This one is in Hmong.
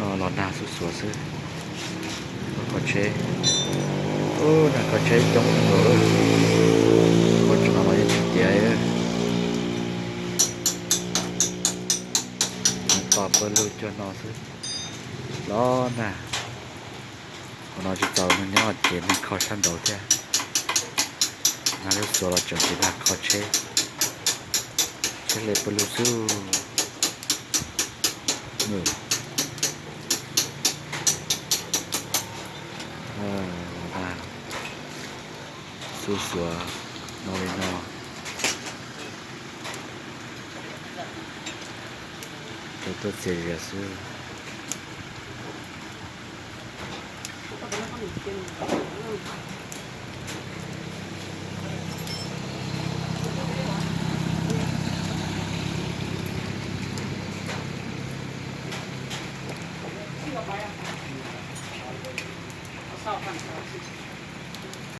No los nag xuv xuav xwb. Kho tsheb, nag kho tsheb coob kawg. Kho tsheb no los yeej tsis tiav. Tos pawg lug cuag no xwb. Los nag, qhov no tsis txaus neeg nyob ces neeg kho sab nraud thiab. Nag lub xuav los tseem tsis nag kho tsheb, tsheb hle pawg lug xwb. Los nag xuv xuav no li no, tuaj txias zias xwb.